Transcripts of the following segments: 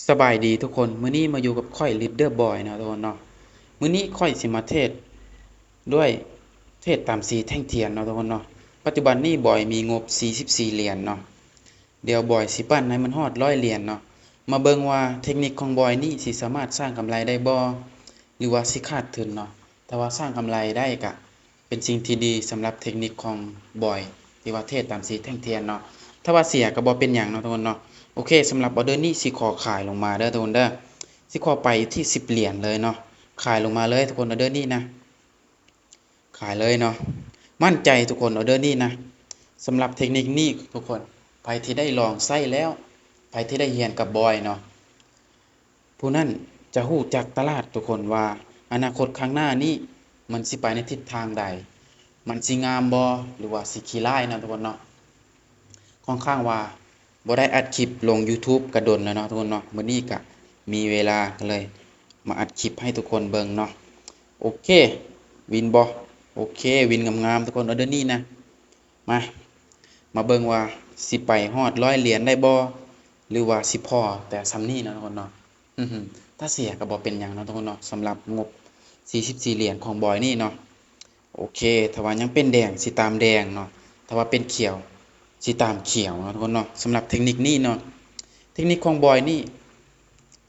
ສະບາຍດີທຸກຄົນ, ມື້ນີ້ມາຢູ່ກັບຂ້ອຍ Leader Boy ເນາະທຸກຄົນເນາະ. ມື້ນີ້ຂ້ອຍຊິມາເທຣດດ້ວຍ ເທຣດຕາມສີແທ່ງທຽນເນາະທຸກຄົນເນາະ. ປັດຈຸບັນນີ້ບອຍມີງົບສີ່ສິບສີ່ຫຼຽນເນາະ. ດຽວບອຍຊິປັ້ນໃຫ້ມັນຮອດຮ້ອຍຫຼຽນເນາະ. ມາເບິ່ງວ່າເທັກນິກຂອງບອຍນີ້ຊິສາມາດສ້າງກຳໄລໄດ້ບໍ່ ຫຼືວ່າຊິຂາດທຶນເນາະ. ຖ້າວ່າສ້າງກຳໄລໄດ້ກະ ເປັນສິ່ງທີ່ດີສຳລັບເທັກນິກຂອງບອຍ ທີ່ວ່າເທຣດຕາມສີແທ່ງທຽນເນາະ. ຖ້າວ່າເສຍກໍບໍ່ເປັນຫຍັງເນາະທຸກຄົນເນາະ. ໂອເຄ, ສຳລັບອອເດີນີ້ຊິຂໍຂາຍລົງມາເດີທຸກຄົນເດີ. ຊິຂໍໄປຢູ່ທີ່ສິບຫຼຽນເລີຍເນາະ. ຂາຍລົງມາເລີຍທຸກຄົນ, ອອເດີນີ້ນະ ຂາຍເລີຍເນາະ. ໝັ້ນໃຈທຸກຄົນ, ອອເດີນີ້ນະ. ສຳລັບເທັກນິກນີ້ທຸກຄົນ, ໃຜທີ່ໄດ້ລອງໃຊ້ແລ້ວ, ໃຜທີ່ໄດ້ຮຽນກັບບອຍເນາະ, ຜູ້ນັ້ນຈະຮູ້ຈັກຕະຫຼາດທຸກຄົນວ່າ ອະນາຄົດຂ້າງໜ້ານີ້ມັນຊິໄປໃນທິດທາງໃດ, ມັນຊິງາມບໍ່ ຫຼືວ່າຊິຂີ້ຮ້າຍເນາະທຸກຄົນເນາະ. ຂ້ອນຂ້າງວ່າບໍ່ໄດ້ອັດຄລິບລົງ YouTube ກະດົນແລ້ວເນາະທຸກຄົນເນາະ. ມື້ນີ້ກະມີເວລາ ກະເລີຍມາອັດຄລິບໃຫ້ທຸກຄົນເບິ່ງເນາະ. ໂອເຄ, ວິນບໍ່? ໂອເຄ, ວິນງາມໆທຸກຄົນ, ອອເດີນີ້ນະ. ມາ ມາເບິ່ງວ່າຊິໄປຮອດຮ້ອຍຫຼຽນໄດ້ບໍ່ ຫຼືວ່າຊິພໍແຕ່ສ່ຳນີ້ເນາະທຸກຄົນເນາະ. ຖ້າເສຍກໍບໍ່ເປັນຫຍັງເນາະທຸກຄົນເນາະ, ສຳລັບງົບສີ່ສິບສີ່ຫຼຽນຂອງບອຍນີ້ເນາະ. ໂອເຄ, ຖ້າວ່າຍັງເປັນແດງຊິຕາມແດງເນາະ, ຖ້າວ່າເປັນຂຽວຊິຕາມຂຽວເນາະທຸກຄົນເນາະ. ສຳລັບເທັກນິກນີ້ເນາະ, ເທັກນິກຂອງບອຍນີ້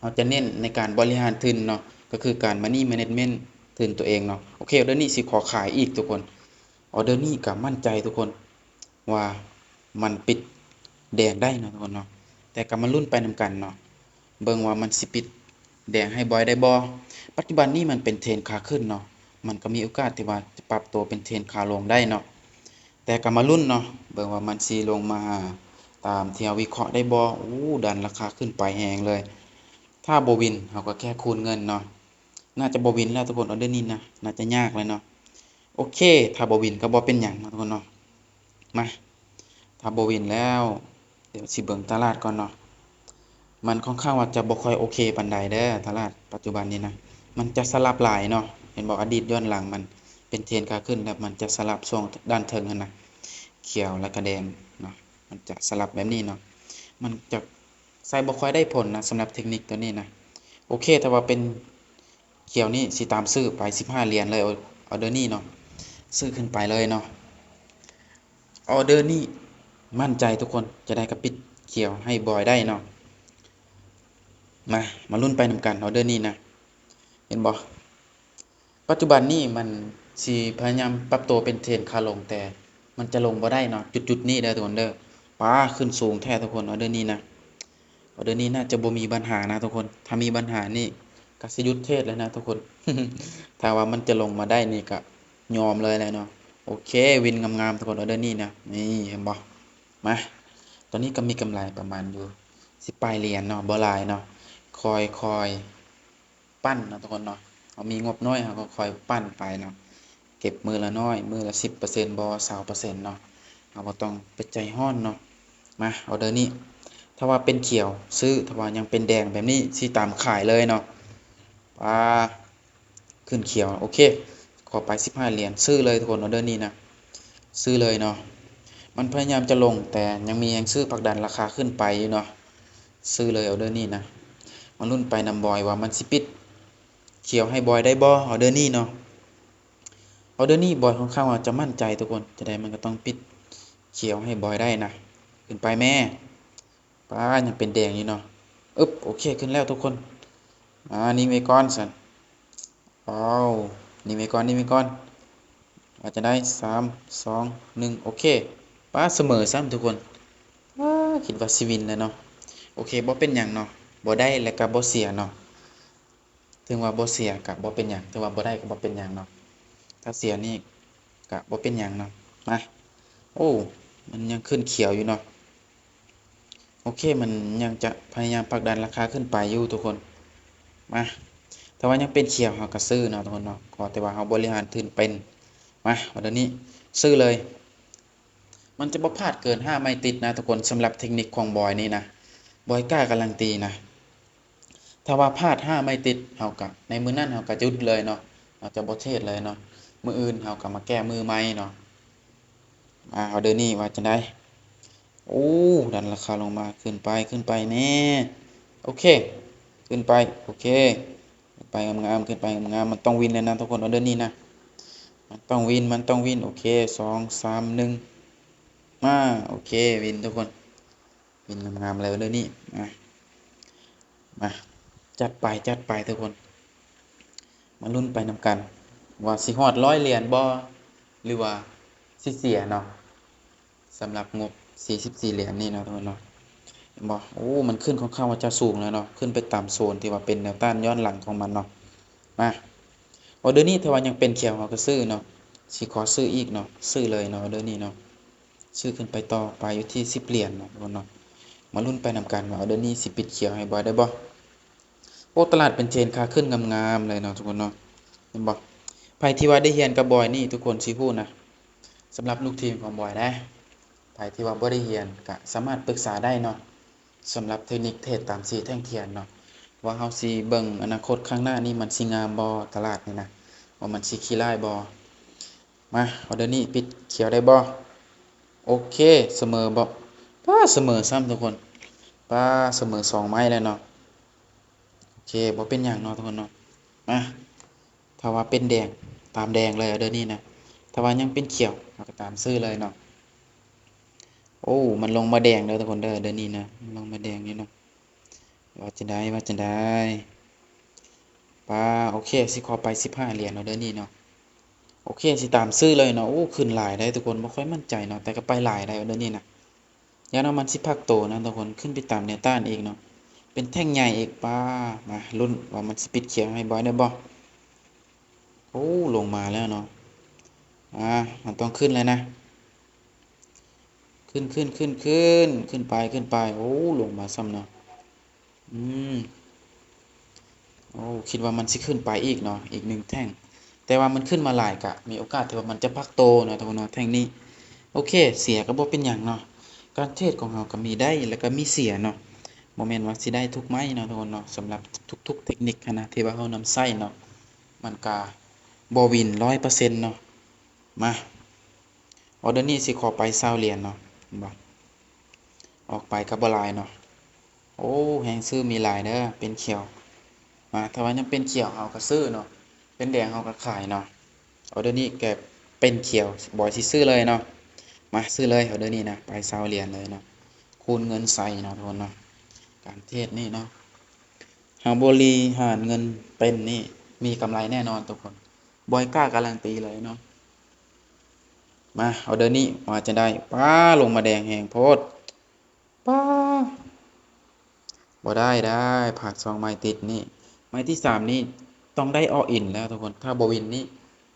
ເຮົາຈະເນັ້ນໃນການບໍລິຫານທຶນເນາະ, ກໍຄືການ Money Management ທຶນຕົວເອງເນາະ. ໂອເຄ, ອອເດີນີ້ຊິຂໍຂາຍອີກທຸກຄົນ. ອອເດີນີ້ກໍໝັ້ນໃຈທຸກຄົນວ່າມັນປິດແດງໄດ້ເນາະທຸກຄົນເນາະ. ແຕ່ກໍມາລຸ້ນໄປນຳກັນເນາະ, ເບິ່ງວ່າມັນຊິປິດແດງໃຫ້ບອຍໄດ້ບໍ່. ປັດຈຸບັນນີ້ມັນເປັນເທຣນຂາຂຶ້ນເນາະ, ມັນກໍມີໂອກາດທີ່ວ່າຈະປັບໂຕເປັນເທຣນຂາລົງໄດ້ເນາະ. ແຕ່ກໍມາລຸ້ນເນາະ, ເບິ່ງວ່າມັນຊິລົງມາຫາຕາມທີ່ເຮົາວິເຄາະໄດ້ບໍ່. ໂອ້ ດັນລາຄາຂຶ້ນໄປແຮງເລີຍ. ຖ້າບໍ່ວິນ ເຮົາກໍແຄ່ຄູນເງິນເນາະ. ໜ້າຈະບໍ່ວິນແລ້ວທຸກຄົນ, ອອເດີນີ້ນະ ໜ້າຈະຍາກແລ້ວເນາະ. ໂອເຄ, ຖ້າບໍ່ວິນກໍບໍ່ເປັນຫຍັງເນາະທຸກຄົນເນາະ. ມາ ຖ້າບໍ່ວິນແລ້ວ ດຽວຊິເບິ່ງຕະຫຼາດກ່ອນເນາະ. ມັນຂ້ອນຂ້າງວ່າຈະບໍ່ຄ່ອຍໂອເຄປານໃດເດີ, ຕະຫຼາດປັດຈຸບັນນີ້ນະ ມັນຈະສະຫຼັບຫຼາຍເນາະ. ເຫັນບໍ່, ອະດີດຍ້ອນຫຼັງມັນເປັນເທຣນຂາຂຶ້ນ ແລ້ວມັນຈະສະຫຼັບຊ່ວງດ້ານເທິງຫັ້ນນະ, ຂຽວແລ້ວກະແດງເນາະ, ມັນຈະສະຫຼັບແບບນີ້ເນາະ. ມັນຈະໃຊ້ບໍ່ຄ່ອຍໄດ້ຜົນນະ ສຳລັບເທັກນິກຕົວນີ້ນະ. ໂອເຄ, ຖ້າວ່າເປັນຂຽວນີ້ຊິຕາມຊື້ໄປສິບຫ້າຫຼຽນເລີຍ, ອອເດີນີ້ເນາະ, ຊື້ຂຶ້ນໄປເລີຍເນາະ. ອອເດີນີ້ໝັ້ນໃຈທຸກຄົນ, ຈະໄດ້ກະປິດຂຽວໃຫ້ບອຍໄດ້ເນາະ. ມາ ມາລຸ້ນໄປນຳກັນ ອອເດີນີ້ນະ. ເຫັນບໍ່? ປັດຈຸບັນນີ້ມັນຊິພະຍາຍາມປັບໂຕເປັນເທຣນຂາລົງ, ແຕ່ມັນຈະລົງບໍ່ໄດ້ເນາະ, ຈຸດໆນີ້ເດີທຸກຄົນເດີ. ປາ ຂຶ້ນສູງແທ້ທຸກຄົນ, ອອເດີນີ້ນະ. ອອເດີນີ້ໜ້າຈະບໍ່ມີບັນຫານະທຸກຄົນ, ຖ້າມີບັນຫານີ້ກະຊິຢຸດເທຣດແລ້ວນະທຸກຄົນ. ຖ້າວ່າມັນຈະລົງມາໄດ້ນີ້ກະຍອມເລີຍແຫຼະເນາະ. ໂອເຄ, ວິນງາມໆທຸກຄົນ, ອອເດີນີ້ນະ. ນີ້ ເຫັນບໍ່? ມາ ຕອນນີ້ກໍມີກຳໄລປະມານຢູ່ສິບປາຍຫຼຽນເນາະ, ບໍ່ຫຼາຍເນາະ. ຄ່ອຍໆ ປັ່ນເນາະທຸກຄົນເນາະ. ເຮົາມີງົບນ້ອຍ ເຮົາກໍຄ່ອຍປັ່ນໄປເນາະ, ເກັບມື້ລະໜ້ອຍ, ມື້ລະສິບເປີເຊັນບໍ ຊາວເປີເຊັນເນາະ. ເຮົາບໍ່ຕ້ອງໄປໃຈຮ້ອນເນາະ. ມາ ອອເດີນີ້ ຖ້າວ່າເປັນຂຽວຊື້, ຖ້າວ່າຍັງເປັນແດງແບບນີ້ຊິຕາມຂາຍເລີຍເນາະ. ປາ ຂຶ້ນຂຽວ. ໂອເຄ, ຂໍໄປສິບຫ້າຫຼຽນ, ຊື້ເລີຍທຸກຄົນ, ອອເດີນີ້ນະ. ຊື້ເລີຍເນາະ. ມັນພະຍາຍາມຈະລົງ, ແຕ່ຍັງມີແຮງຊື້ຜັກດັນລາຄາຂຶ້ນໄປຢູ່ເນາະ. ຊື້ເລີຍ ອອເດີນີ້ນະ. ມາລຸ້ນໄປນຳບອຍວ່າມັນຊິປິດຂຽວໃຫ້ບອຍໄດ້ບໍ່ ອອເດີນີ້ເນາະ. ອອເດີນີ້ບອຍຂ້ອນຂ້າງວ່າຈະໝັ້ນໃຈທຸກຄົນ, ຈັ່ງໃດມັນກໍຕ້ອງປິດຂຽວໃຫ້ບອຍໄດ້ນະ. ຂຶ້ນໄປແມ້. ປາ ຍັງເປັນແດງຢູ່ເນາະ. ອຶບ ໂອເຄ, ຂຶ້ນແລ້ວທຸກຄົນ. ອາ ນິ່ງໄວ້ກ່ອນຊັ້ນ. ອ້າວ ນິ່ງໄວ້ກ່ອນ, ນິ່ງໄວ້ກ່ອນ. ວ່າຈະໄດ້ ສາມ ສອງ ໜຶ່ງ ໂອເຄ. ປາ ສະເໝີຊ້ຳທຸກຄົນ. ປາ ຄິດວ່າຊິວິນແລ້ວເນາະ. ໂອເຄ, ບໍ່ເປັນຫຍັງເນາະ, ບໍ່ໄດ້ແລ້ວກໍບໍ່ເສຍເນາະ. ເຖິງວ່າບໍ່ເສຍກະບໍ່ເປັນຫຍັງ, ເຖິງວ່າບໍ່ໄດ້ກໍບໍ່ເປັນຫຍັງເນາະ. ຖ້າເສຍນີ້ກະບໍ່ເປັນຫຍັງເນາະ. ມາ ໂອ້ ມັນຍັງຂຶ້ນຂຽວຢູ່ເນາະ. ໂອເຄ, ມັນຍັງຈະພະຍາຍາມຜັກດັນລາຄາຂຶ້ນໄປຢູ່ທຸກຄົນ. ມາ ຖ້າວ່າຍັງເປັນຂຽວ ເຮົາກໍຊື້ເນາະທຸກຄົນເນາະ, ຂໍແຕ່ວ່າເຮົາບໍລິຫານທຶນເປັນ. ມາ ອອເດີນີ້ ຊື້ເລີຍ. ມັນຈະບໍ່ພາດເກີນຫ້າໄມ້ຕິດນະທຸກຄົນ, ສຳລັບເທັກນິກຂອງບອຍນີ້ນະ, ບອຍກ້າກາລັນຕີນະ. ຖ້າວ່າພາດຫ້າໄມ້ຕິດ ເຮົາກະ ໃນມື້ນັ້ນເຮົາກະຢຸດເລີຍເນາະ, ເຮົາຈະບໍ່ເທຣດເລີຍເນາະ. ມື້ອື່ນເຮົາກະມາແກ້ມືໃໝ່ເນາະ. ອາ ອອເດີນີ້ວ່າຈັ່ງໃດ? ໂອ້ ດັນລາຄາລົງມາ, ຂຶ້ນໄປ ຂຶ້ນໄປແນ່. ໂອເຄ, ຂຶ້ນໄປ ໂອເຄ ຂຶ້ນໄປງາມໆ ຂຶ້ນໄປງາມໆ ມັນຕ້ອງວິນແລ້ວນະທຸກຄົນ ອໍເດີນີ້ນະ ມັນຕ້ອງວິນ ມັນຕ້ອງວິນ ໂອເຄ ສອງ ສາມ ໜຶ່ງ ມາ ໂອເຄ ວິນທຸກຄົນ ວິນງາມໆ ແລ້ວອໍເດີນີ້ ມາ ມາ ຈັດໄປ ຈັດໄປທຸກຄົນ ມາລຸ້ນໄປນຳກັນ ວ່າຊິຮອດຮ້ອຍຫຼຽນບໍ່ ຫຼືວ່າຊິເສຍເນາະ. ສຳລັບງົບສີ່ສິບສີ່ຫຼຽນນີ້ເນາະທຸກຄົນເນາະ ເຫັນບໍ່? ໂອ້ ມັນຂຶ້ນຂ້ອນຂ້າງວ່າຈະສູງແລ້ວເນາະ ຂຶ້ນໄປຕາມໂຊນທີ່ວ່າເປັນແນວຕ້ານຍ້ອນຫຼັງຂອງມັນເນາະ ມາ ອໍເດີນີ້ຖ້າວ່າຍັງເປັນຂຽວເຮົາກໍຊື້ເນາະ ຊິຂໍຊື້ອີກເນາະ ຊື້ເລີຍເນາະ ອໍເດີນີ້ເນາະ ຊື້ຂຶ້ນໄປຕໍ່ ປາຍຢູ່ທີ່ສິບຫຼຽນເນາະທຸກຄົນເນາະ ມາລຸ້ນໄປນຳກັນວ່າອໍເດີນີ້ຊິປິດຂຽວໃຫ້ບອຍໄດ້ບໍ່? ໂອ້ ຕະຫຼາດເປັນເທຣນຂາຂຶ້ນງາມໆ ເລີຍເນາະທຸກຄົນເນາະ ເຫັນບໍ່? ໃຜທີ່ວ່າໄດ້ຮຽນກັບບອຍນີ້ ທຸກຄົນຊິຮູ້ນະ ສຳລັບລູກທີມຂອງບອຍນະ ໃຜທີ່ວ່າບໍ່ໄດ້ຮຽນກະສາມາດປຶກສາໄດ້ເນາະ ສຳລັບເທັກນິກເທຣດຕາມສີແທ່ງທຽນເນາະ ວ່າເຮົາຊິເບິ່ງອະນາຄົດຂ້າງໜ້ານີ້ ມັນຊິງາມບໍ່ ຕະຫຼາດນີ້ນະ ວ່າມັນຊິຂີ້ລ້າຍບໍ່. ມາ ອໍເດີນີ້ປິດຂຽວໄດ້ບໍ່? ໂອເຄ ສະເໝີບໍ່? ປາ ສະເໝີຊ້ຳທຸກຄົນ ປາ ສະເໝີສອງໄມ້ແລ້ວເນາະ ໂອເຄ ບໍ່ເປັນຫຍັງເນາະທຸກຄົນເນາະ ມາ ຖ້າວ່າເປັນແດງ ຕາມແດງເລີຍ ອໍເດີນີ້ນະ ຖ້າວ່າຍັງເປັນຂຽວ ເຮົາກໍຕາມຊື້ເລີຍເນາະ ໂອ້ ມັນລົງມາແດງເດີທຸກຄົນເດີ ອໍເດີນີ້ນະ ມັນລົງມາແດງຢູ່ເນາະ ວ່າຈັ່ງໃດ ວ່າຈັ່ງໃດ ປາ ໂອເຄ ຊິຂໍໄປສິບຫ້າຫຼຽນເນາະ ອໍເດີນີ້ເນາະ ໂອເຄ ຊິຕາມຊື້ເລີຍເນາະ ໂອ້ ຂຶ້ນຫຼາຍໄດ໋ທຸກຄົນ ບໍ່ຄ່ອຍໝັ້ນໃຈເນາະ ແຕ່ກໍໄປຫຼາຍໄດ໋ ອໍເດີນີ້ນະ ຢ້ານວ່າມັນຊິພັກໂຕນະທຸກຄົນ ຂຶ້ນໄປຕາມແນວຕ້ານອີກເນາະ ເປັນແທ່ງໃຫຍ່ອີກ ປາ ມາລຸ້ນວ່າມັນຊິປິດຂຽວໃຫ້ບອຍໄດ້ບໍ່? ໂອ້ ລົງມາແລ້ວເນາະ ອາ ມັນຕ້ອງຂຶ້ນແລ້ວນະ ຂຶ້ນ ຂຶ້ນ ຂຶ້ນ ຂຶ້ນ ຂຶ້ນໄປ ຂຶ້ນໄປ ໂອ້ ລົງມາຊ້ຳເນາະ ອືມ ໂອ້ ຄິດວ່າມັນຊິຂຶ້ນໄປອີກເນາະ ອີກໜຶ່ງແທ່ງ ແຕ່ວ່າມັນຂຶ້ນມາຫຼາຍກະມີໂອກາດທີ່ວ່າມັນຈະພັກໂຕເນາະທຸກຄົນເນາະ ແທ່ງນີ້ ໂອເຄ ເສຍກໍບໍ່ເປັນຫຍັງເນາະ ການເທຣດຂອງເຮົາກໍມີໄດ້ ແລ້ວກໍມີເສຍເນາະ ບໍ່ແມ່ນວ່າຊິໄດ້ທຸກໄມ້ເນາະທຸກຄົນເນາະ ສຳລັບທຸກໆເທັກນິກຫັ້ນນະ ທີ່ວ່າເຮົານຳໃຊ້ເນາະ ມັນກະບໍ່ວິນຮ້ອຍເປີເຊັນເນາະ ມາ ອໍເດີນີ້ຊິຂໍໄປຊາວຫຼຽນເນາະ ເຫັນບໍ່? ອອກໄປກໍບໍ່ຫຼາຍເນາະ ໂອ້ ແຮງຊື້ມີຫຼາຍເດີ ເປັນຂຽວ ມາ ຖ້າວ່າຍັງເປັນຂຽວເຮົາກໍຊື້ເນາະ ເປັນແດງເຮົາກໍຂາຍເນາະ ອໍເດີນີ້ກໍເປັນຂຽວ ບອຍຊິຊື້ເລີຍເນາະ ມາ ຊື້ເລີຍ ອໍເດີນີ້ນະ ໄປຊາວຫຼຽນເລີຍເນາະ ຄູນເງິນໃສ່ເນາະທຸກຄົນເນາະ ການເທຣດນີ້ເນາະ ຫາກບໍລິຫານເງິນເປັນນີ້ ມີກຳໄລແນ່ນອນທຸກຄົນ ບອຍກ້າກາລັນຕີເລີຍເນາະ ມາ ອໍເດີນີ້ວ່າຈະໄດ້ ປາ ລົງມາແດງແຮງໂພດ ປາ ບໍ່ໄດ້ ໄດ້ ພາດສອງໄມ້ຕິດນີ້ ໄມ້ທີສາມນີ້ຕ້ອງໄດ້ອໍອິນແລ້ວທຸກຄົນ ຖ້າບໍ່ວິນນີ້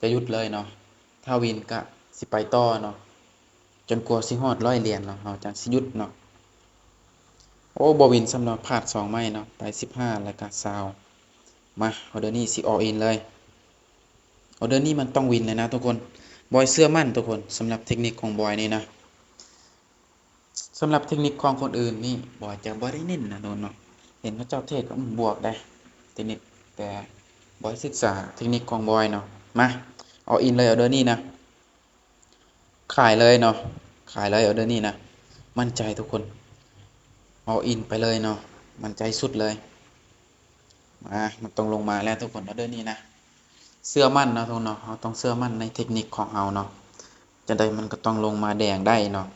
ຈະຢຸດເລີຍເນາະ ຖ້າວິນກະຊິໄປຕໍ່ເນາະ ຈົນກວ່າຊິຮອດຮ້ອຍຫຼຽນເນາະ ເຮົາຈັ່ງຊິຢຸດເນາະ ໂອ້ ບໍ່ວິນຊ້ຳເນາະ ພາດສອງໄມ້ເນາະ ໄປສິບຫ້າ ແລ້ວກະຊາວ ມາ ອໍເດີນີ້ຊິອໍອິນເລີຍ ອໍເດີນີ້ມັນຕ້ອງວິນເລີຍນະທຸກຄົນ ບອຍເຊື່ອໝັ້ນທຸກຄົນ ສຳລັບເທັກນິກຂອງບອຍນີ້ນະ ສຳລັບເທັກນິກຂອງຄົນອື່ນນີ້ ບອຍຈະບໍ່ໄດ້ເນັ້ນນະທຸກຄົນເນາະ ເຫັນເຂົາເຈົ້າເທຣດກໍ ອືມ ບວກໄດ໋ ເທັກນິກ ແຕ່ບອຍສຶກສາເທັກນິກຂອງບອຍເນາະ ມາ ອໍອິນເລີຍ ອໍເດີນີ້ນະ ຂາຍເລີຍເນາະ ຂາຍເລີຍ ອໍເດີນີ້ນະ ໝັ້ນໃຈທຸກຄົນ ອໍອິນໄປເລີຍເນາະ ໝັ້ນໃຈສຸດເລີຍ ມາ ມັນຕ້ອງລົງມາແລ້ວທຸກຄົນ ອໍເດີນີ້ນະ ເຊື່ອໝັ້ນເນາະທຸກຄົນເນາະ ເຮົາຕ້ອງເຊື່ອໝັ້ນໃນເທັກນິກຂອງເຮົາເນາະ ຈັ່ງໃດມັນກໍຕ້ອງລົງມາແດງໄດ້ເນາະ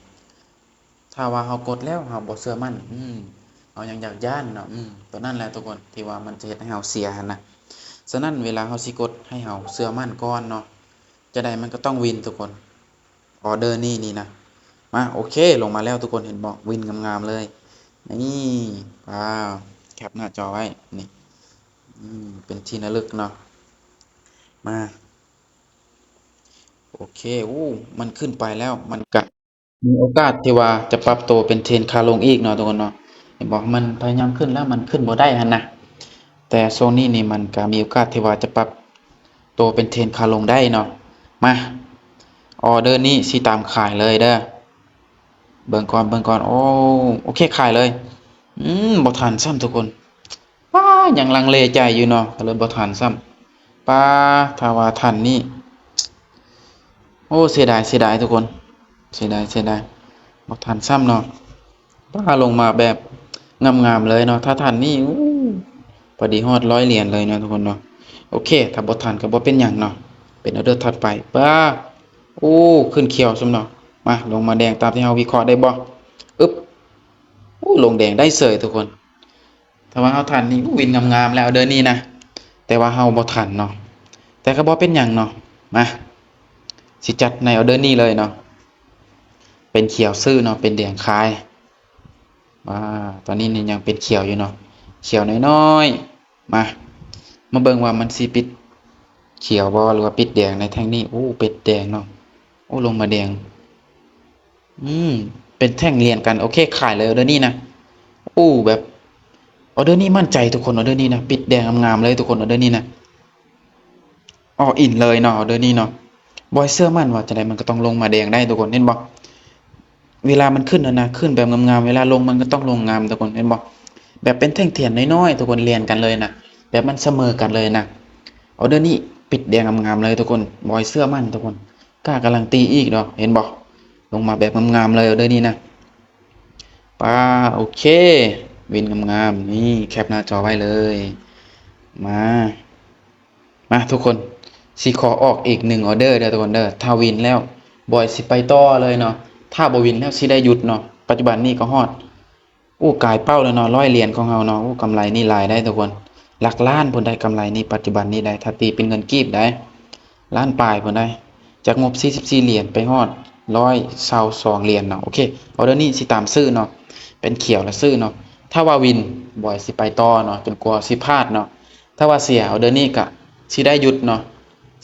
ຖ້າວ່າເຮົາກົດແລ້ວເຮົາບໍ່ເຊື່ອໝັ້ນ ອືມ ເຮົາຍັງຢາກຢ້ານເນາະ ອືມ ຕົວນັ້ນແຫຼະທຸກຄົນ ທີ່ວ່າມັນຈະເຮັດໃຫ້ເຮົາເສຍຫັ້ນນະ ສະນັ້ນເວລາເຮົາຊິກົດໃຫ້ເຮົາເຊື່ອໝັ້ນກ່ອນເນາະ ຈັ່ງໃດມັນກໍຕ້ອງວິນທຸກຄົນ ອໍເດີນີ້ນີ້ນະ ມາ ໂອເຄ ລົງມາແລ້ວທຸກຄົນ ເຫັນບໍ່ ວິນງາມໆເລີຍ ນີ້ ວ້າວ ແຄັບໜ້າຈໍໄວ້ ນີ້ ອືມ ເປັນທີ່ລະລຶກເນາະ ມາ ໂອເຄ ໂອ້ ມັນຂຶ້ນໄປແລ້ວ ມັນກະມີໂອກາດທີ່ວ່າຈະປັບໂຕເປັນເທຣນຂາລົງອີກເນາະທຸກຄົນເນາະ ເຫັນບໍ່ ມັນພະຍາຍາມຂຶ້ນແລ້ວ ມັນຂຶ້ນບໍ່ໄດ້ຫັ້ນນະ ແຕ່ຊ່ວງນີ້ນີ້ມັນກະມີໂອກາດທີ່ວ່າຈະປັບໂຕເປັນເທຣນຂາລົງໄດ້ເນາະ ມາ ອໍເດີນີ້ຊິຕາມຂາຍເລີຍເດີ ເບິ່ງກ່ອນ ເບິ່ງກ່ອນ ໂອ້ ໂອເຄ ຂາຍເລີຍ ອືມ ບໍ່ທັນຊ້ຳທຸກຄົນ ປ້າ ຍັງລັງເລໃຈຢູ່ເນາະ ກໍເລີຍບໍ່ທັນຊ້ຳ ປ້າ ຖ້າວ່າທັນນີ້ ໂອ້ ເສຍດາຍ ເສຍດາຍທຸກຄົນ ເສຍດາຍ ເສຍດາຍ ບໍ່ທັນຊ້ຳເນາະ ປ້າ ລົງມາແບບງາມໆເລີຍເນາະ ຖ້າທັນນີ້ ໂອ້ ພໍດີຮອດຮ້ອຍຫຼຽນເລີຍເນາະທຸກຄົນເນາະ. ໂອເຄ ຖ້າບໍ່ທັນກໍບໍ່ເປັນຫຍັງເນາະ. ເປັນອອເດີຖັດໄປ. ປ້າ ໂອ້ ຂຶ້ນຂຽວຊ້ຳເນາະ. ມາ ລົງມາແດງຕາມທີ່ເຮົາວິເຄາະໄດ້ບໍ່? ອຶບ ໂອ້ ລົງແດງໄດ້ເສີຍທຸກຄົນ. ຖ້າວ່າເຮົາທັນນີ້ ວິນງາມໆ ແລ້ວອອເດີນີ້ນະ. ແຕ່ວ່າເຮົາບໍ່ທັນເນາະ. ແຕ່ກໍບໍ່ເປັນຫຍັງເນາະ. ມາ ຊິຈັດໃນອອເດີນີ້ເລີຍເນາະ. ເປັນຂຽວຊື້ເນາະ ເປັນແດງຂາຍ. ອາ ຕອນນີ້ນີ້ຍັງເປັນຂຽວຢູ່ເນາະ ຂຽວນ້ອຍໆ. ມາ ມາເບິ່ງວ່າມັນຊິປິດຂຽວບໍ່ ຫຼືວ່າປິດແດງໃນແທ່ງນີ້. ໂອ້ ປິດແດງເນາະ. ໂອ້ ລົງມາແດງ. ອືມ ເປັນແທ່ງລຽນກັນ. ໂອເຄ ຂາຍເລີຍອອເດີນີ້ນະ. ໂອ້ ແບບ ອອເດີນີ້ໝັ້ນໃຈທຸກຄົນ. ອອເດີນີ້ນະ ປິດແດງງາມໆ ເລີຍທຸກຄົນ. ອອເດີນີ້ນະ ອໍອິນເລີຍເນາະ ອອເດີນີ້ເນາະ. ບອຍເຊື່ອໝັ້ນວ່າຈັ່ງໃດມັນກໍຕ້ອງລົງມາແດງໄດ້ທຸກຄົນ ເຫັນບໍ່? ເວລາມັນຂຶ້ນຫັ້ນນະ ຂຶ້ນແບບງາມໆ ເວລາລົງມັນກໍຕ້ອງລົງງາມທຸກຄົນ ເຫັນບໍ່? ແບບເປັນແທ່ງທຽນນ້ອຍໆ ທຸກຄົນ ລຽນກັນເລີຍນະ ແບບມັນສະເໝີກັນເລີຍນະ. ອອເດີນີ້ປິດແດງງາມໆ ເລີຍທຸກຄົນ ບອຍເຊື່ອໝັ້ນທຸກຄົນ. ກ້າກຳລັງຕີອີກດອກ ເຫັນບໍ່? ລົງມາແບບງາມໆ ເລີຍອອເດີນີ້ນະ. ປ້າ ໂອເຄ ວິນງາມໆ ນີ້ແຄປໜ້າຈໍໄວ້ເລີຍ. ມາ ມາທຸກຄົນ ຊິຂໍອອກອີກໜຶ່ງອອເດີເດີທຸກຄົນເດີ. ຖ້າວິນແລ້ວ ບອຍຊິໄປຕໍ່ເລີຍເນາະ. ຖ້າບໍ່ວິນແລ້ວຊິໄດ້ຢຸດເນາະ. ປັດຈຸບັນນີ້ກໍຮອດ ໂອ້ ກາຍເປົ້າແລ້ວເນາະ ຮ້ອຍຫຼຽນຂອງເຮົາເນາະ. ໂອ້ ກຳໄລນີ້ຫຼາຍໄດ໋ທຸກຄົນ ຫຼັກລ້ານພຸ້ນໄດ໋ ກຳໄລນີ້ ປັດຈຸບັນນີ້ໄດ໋ ຖ້າຕີເປັນເງິນກີບໄດ໋ ລ້ານປາຍພຸ້ນໄດ໋. ຈາກງົບສີ່ສິບສີ່ຫຼຽນໄປຮອດຮ້ອຍຊາວສອງຫຼຽນເນາະ. ໂອເຄ ອອເດີນີ້ຊິຕາມຊື້ເນາະ ເປັນຂຽວລະຊື້ເນາະ. ຖ້າວ່າວິນ ບອຍຊິໄປຕໍ່ເນາະ ຈົນກວ່າຊິພາດເນາະ. ຖ້າວ່າເສຍ ອອເດີນີ້ກະຊິໄດ້ຢຸດເນາະ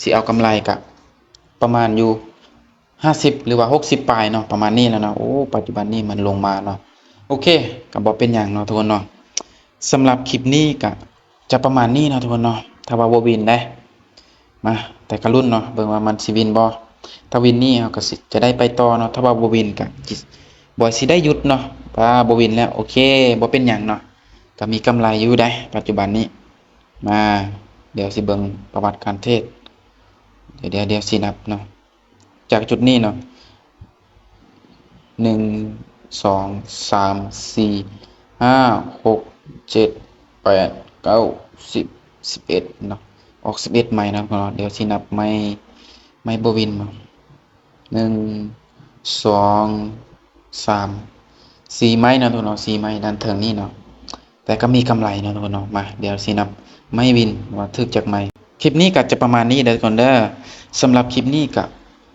ຊິເອົາກຳໄລກະປະມານຢູ່ຫ້າສິບ ຫຼືວ່າຫົກສິບປາຍເນາະ ປະມານນີ້ແຫຼະເນາະ. ໂອ້ ປັດຈຸບັນນີ້ມັນລົງມາເນາະ. ໂອເຄ ກະບໍ່ເປັນຫຍັງເນາະທຸກຄົນເນາະ. ສຳລັບຄລິບນີ້ກະຈະປະມານນີ້ເນາະທຸກຄົນເນາະ ຖ້າວ່າບໍ່ວິນເດ້. ມາ ແຕ່ກະລຸ້ນເນາະ ເບິ່ງວ່າມັນຊິວິນບໍ່. ຖ້າວິນນີ້ເຮົາກະຊິ ຈະໄດ້ໄປຕໍ່ເນາະ ຖ້າວ່າບໍ່ວິນກະ ບອຍຊິໄດ້ຢຸດເນາະ ຖ້າບໍ່ວິນແລ້ວ. ໂອເຄ ບໍ່ເປັນຫຍັງເນາະ ກະມີກຳໄລຢູ່ໄດ໋ ປັດຈຸບັນນີ້. ມາ ດຽວຊິເບິ່ງປະຫວັດການເທຣດ ດຽວ ດຽວຊິນັບເນາະ ຈາກຈຸດນີ້ເນາະ ໜຶ່ງ ສອງ ສາມ ສີ່ ຫ້າ ຫົກ ເຈັດ ແປດ ເກົ້າ ສິບ ສິບເອັດເນາະ ອອກສິບເອັດໄມ້ເນາະ. ດຽວຊິນັບໄມ້ ໄມ້ບໍ່ວິນເນາະ ໜຶ່ງ ສອງ ສາມ ສີ່ໄມ້ເນາະທຸກຄົນເນາະ ສີ່ໄມ້ດ້ານເທິງນີ້ເນາະ. ແຕ່ກໍມີກຳໄລເນາະທຸກຄົນເນາະ. ມາ ດຽວຊິນັບໄມ້ວິນວ່າຖືກຈັກໄມ້. ຄລິບນີ້ກໍຈະປະມານນີ້ເດີທຸກຄົນເດີ. ສຳລັບຄລິບນີ້ກໍ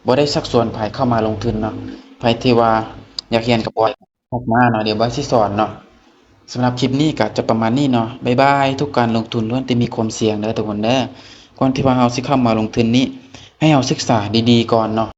ບໍ່ໄດ້ຊັກຊວນໃຜເຂົ້າມາລົງທຶນເນາະ. ໃຜທີ່ວ່າຢາກຮຽນກັບບອຍ ທັກມາເນາະ ດຽວບອຍຊິສອນເນາະ. ສຳລັບຄລິບນີ້ກໍຈະປະມານນີ້ເນາະ. ບາຍບາຍ. ທຸກການລົງທຶນລ້ວນແຕ່ມີຄວາມສ່ຽງເດີທຸກຄົນເດີ. ກ່ອນທີ່ວ່າເຮົາຊິເຂົ້າມາລົງທຶນນີ້ ໃຫ້ເຮົາສຶກສາດີໆກ່ອນເນາະ.